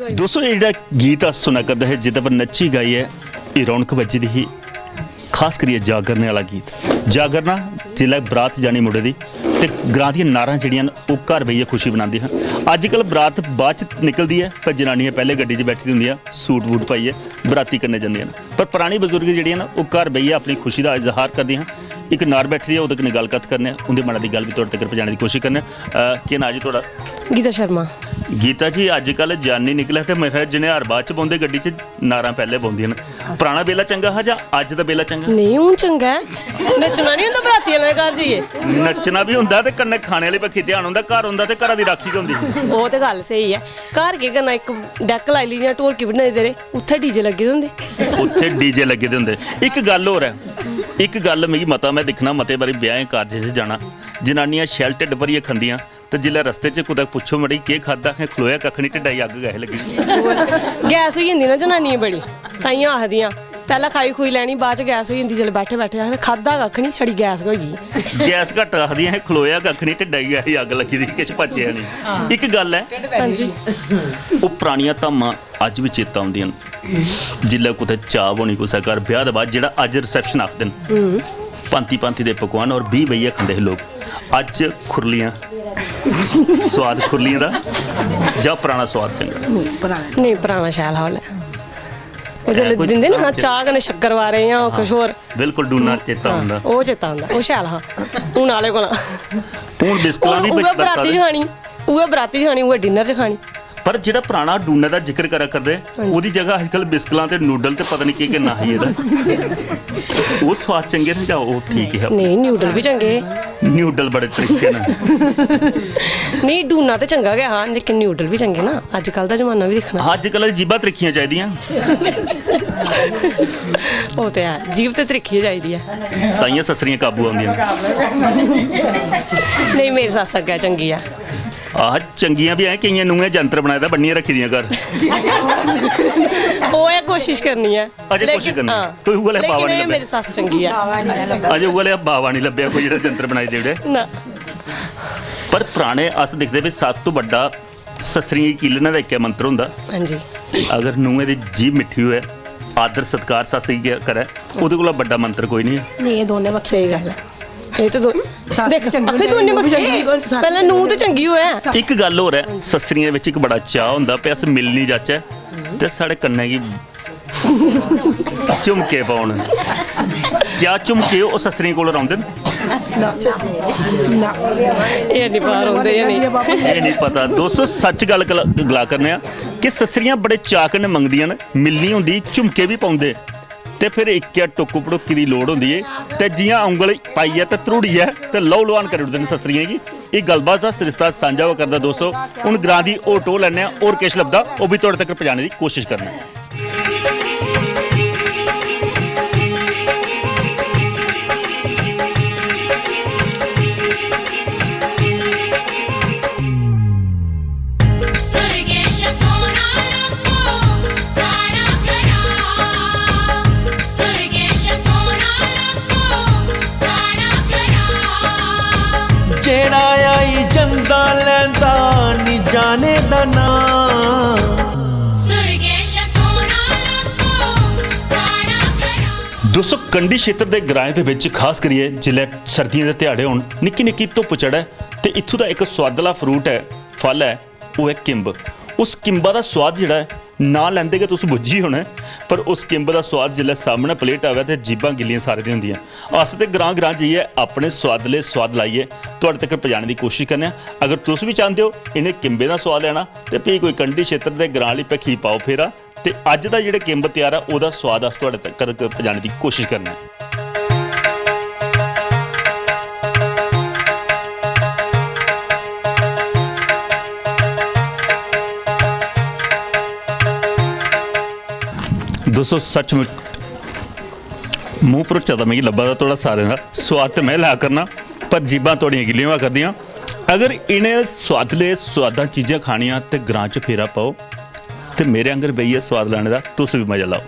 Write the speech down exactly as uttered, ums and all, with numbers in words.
दोस्तों, एह् जेह्ड़ा गीत अस सुना करदे हे, जेह्दे पर नच्ची गाइयै एह् रौनक बज्जी दी ही, खास करियै जागरने आह्ला गीत। जागरना जिसलै बरात जानी मुड़े दी ते ग्रां दियां नारां जेह्ड़ियां न, ओह् घर बेहियै खुशी बनांदियां हियां। अज्जकल बरात बाद च निकलदी ऐ, पर जनानियां पैह्ले गड्डी च बैठी दियां होंदियां, सूट बूट पाइयै बराती कन्नै जंदियां न। पर परानी बजुर्ग जेह्ड़ियां न, ओह् घर बेहियै अपनी खुशी दा इजहार करदियां हियां। इक नार बैठी दी ऐ, ओह्दे कन्नै गल्ल कत्थ करने आं, उं'दे मनै दी गल्ल बी थुआढ़े तगर पजाने दी कोशश करने आं। अ, केह् नांऽ जी थुआढ़ा? गीता शर्मा। गीता जी, अज्जकल जनानी निकले ते मेरे जि'नें हर बात च बौंह्दे गड्डी च, नारां पैह्ले बौंह्दियां न। पराना बेल्ला चंगा हा जां अज्ज दा बेल्ला चंगा? नेईं, हून चंगा ऐ। नच्चना निं होंदा बराती आह्लें दे घर जाइयै। नच्चना बी होंदा ते कन्नै खाने आह्ली बक्खी ध्यान होंदा, घर होंदा ते घरा दी राक्खी गै होंदी। ओह् ते गल्ल स्हेई ऐ। घर केह् करना, इक डैक लाई लेई जां ढोलकी बी नचदे रेह्, उत्थै डीजे लग्गे दे होंदे। उत्थै डीजे लग्गे दे होंदे। इक गल्ल होर ऐ, इक गल्ल मिगी मता, में दिक्खना मते बारी ब्याहें कारजें च जाना, जनानियां शैल ढिड्ड भरियै खंदियां, ते जिसलै रस्ते च कुतै पुच्छो, "मड़ी, केह् खाद्धा?" अहें खलोया कक्ख निं, ढिड्डा गी अग्ग गै लग्गी दी। गैस होई जंदी ना जनानियें बड़ी, ताइयां आखदियां, पैह्लें खाई खुई लैनी, बाद च गैस होई जंदी। जिसलै बैठे बैठे आखदे, "खाद्धा कक्ख निं, छड़ी गैस गै होई गेई।" गैस घट्ट आखदियां, "अहें खलोया कक्ख निं, ढिड्डा गी अग्ग लग्गी दी, किश पचेआ निं।" इक गल्ल ऐ, हां जी। ओह् परानियां धामां अज्ज बी चेता औंदियां न। जिसलै कुतै चाह् होनी कुसै घर ब्याह् दे बाद, जेह्ड़ा अज्ज रिसेप्शन आखदे न, भांति भांति दे पकवान और बीह् बेहियै खंदे हे लोक। अज्ज खुरलियां, सोआद खुरलियें दा जां पराना सोआद चंगा? नेईं, पराना। नेईं, पराना शैल हा उसलै। ओह् जिसलै कोई दिंदे ना, हां, चाह् कन्नै शक्करवारे जां ओह् किश होर। बिल्कुल, डूना चेता औंदा। ओह् चेता औंदा, ओह् शैल हा। हून आह्ले कोला। हून बिस्कलां हून दी उ'ऐ बरकत बराती च खानी, उ'ऐ बराती च खानी, उ'ऐ डिनर च खानी। पर जेह्ड़ा पराना डूने दा जिक्र करा करदे, हां जी। ओह्दी जगह अजकल बिस्कलां ते नूडल ते पता निं केह् केह् नांऽ ही एह्दा। ओह् सोआद चंगे न जां ओह् ठीक हे? नेईं, नूडल बी चंगे हे। नूडल बड़े त्रिक्खे न। नेईं, डूना ते चंगा गै हा, लेकिन नूडल बी चंगे ना। अजकल दा जमाना बी दिक्खना। अजकल जीभां त्रिक्खियां चाहिदियां। ओह् ते है, जीभ ते त्रिक्खी गै चाहिदी ऐ। ताइयां सस्सरियां काबू औंदियां न। नेईं, मेरी सस्स अग्गें चंगी ऐ। आह, चंगियां बी ऐ, केइयें नूहें जंतर बनाए दा, बन्नियै रक्खी दियां घर। ओह् ऐ, कोशिश करनी ऐ। अजें लेकिन, कोशिश करनी। हां। कोई उ'ऐ लेहा लेकिन बावा निं एह् लब्भेआ। मेरी सस्स चंगी ऐ। अजें उ'ऐ लेहा बावा निं लब्भेआ कोई जेह्ड़ा जंतर बनाई देई ओड़े। ना। पर पराने अस दिखदे भी, सब तो बड्डा सस्सरियें गी कीलने दा इक्कै मंत्र होंदा। हां जी। अगर नूहें दी जीभ मिट्ठी होऐ, आदर सत्कार सस्स गी करै, ओह्दे कोला बड्डा मंत्र कोई निं ऐ। नेईं, एह् दोनें बक्खी स्हेई गल्ल ऐ। एह् ते दो-, सस्स देख, चंगी आखो होंदी, दोनें नूंह् बी बक्खी। चंगी होंदी, सस्स पैह्लें नूंह् ते चंगी होऐ। इक गल्ल होर ऐ, सस्सरियें बिच इक बड़ा चाऽ होंदा, भई अस मिलनी जाचै ते साढ़े कन्नै गी झुमके पौन। क्या झुमके ओह् सस्सरियें कोल रौंह्दे न? ना। एह् निं पता रौंह्दे जां नेईं। एह् निं पता। दोस्तो, सच्च गल्ल गला, गला करने आं कि सस्सरियां बड़े चाऽ कन्नै मंगदियां न, मिलनी होंदी, झुमके बी पौंदे। ते फिर इक्कै टुक्क भड़ुक्की दी लोड़ होंदी ऐ, ते जि'यां उंगल पाइयै ते त्रुड़ियै ते लहू लुहान करी ओड़दे न सस्सरियें गी। एह् गल्लबात दा सरिस्ता सांझा होआ करदा दोस्तो। हून ग्रां दी होर टोह् लैने आं, होर किश लभदा, ओह् बी थुआढ़े तगर पजाने दी कोशश करने आं। सुरगेश सोना लब्भो साढ़ा घरा, सुरगेश सोना लब्भो साढ़ा घरा। जेह्ड़ा आई जंदा लैंदा नी जाने दा नां। सुरगेश सोना लब्भो साढ़ा घरा। दोस्तो, कंढी क्षेत्र दे ग्राएं दे बिच, खास करियै जिसलै सर्दियें दे ध्याड़े होन, निक्की निक्की धुप्प चढ़ै ते इत्थूं दा इक सोआदला फ्रूट ऐ, फल ऐ, ओह् ऐ किंब। उस किंबा दा सोआद जेह्ड़ा ऐ, नांऽ लैंदे गै तुस बुज्झी होने, पर उस किंब दा सोआद जिसलै सामनै प्लेट आवै ते जीभां गिल्लियां सारे दियां होंदियां। अस ते ग्रां-ग्रां जाइयै अपने सोआदले सोआद लाइयै थुआढ़े तगर पजाने दी कोशश करने आं। अगर तुस बी चांह्दे ओ इ'नें किंबें दा सोआद लैना, ते फ्ही कोई कंढी क्षेत्र दे ग्रां आह्ली भेखी पाओ फेरा। ते अज्ज दा जेह्ड़ा किंब त्यार ऐ, ओह्दा सोआद अस थुआढ़े तगर पजाने दी कोशश करने आं। दोस्तो, सचमुच मूंह भरोचा दा मिगी लब्भा दा थुआढ़ा सारें दा। सोआद ते में लै करना, पर जीभां थुआढ़ियां गिल्लियां होआ करदियां। अगर इ'नें सोआदले सोआदां चीजां खानियां ते ग्रां च फेरा पाओ, ते मेरे आंगर बेहियै सोआद लैने दा तुस बी मजा लैओ।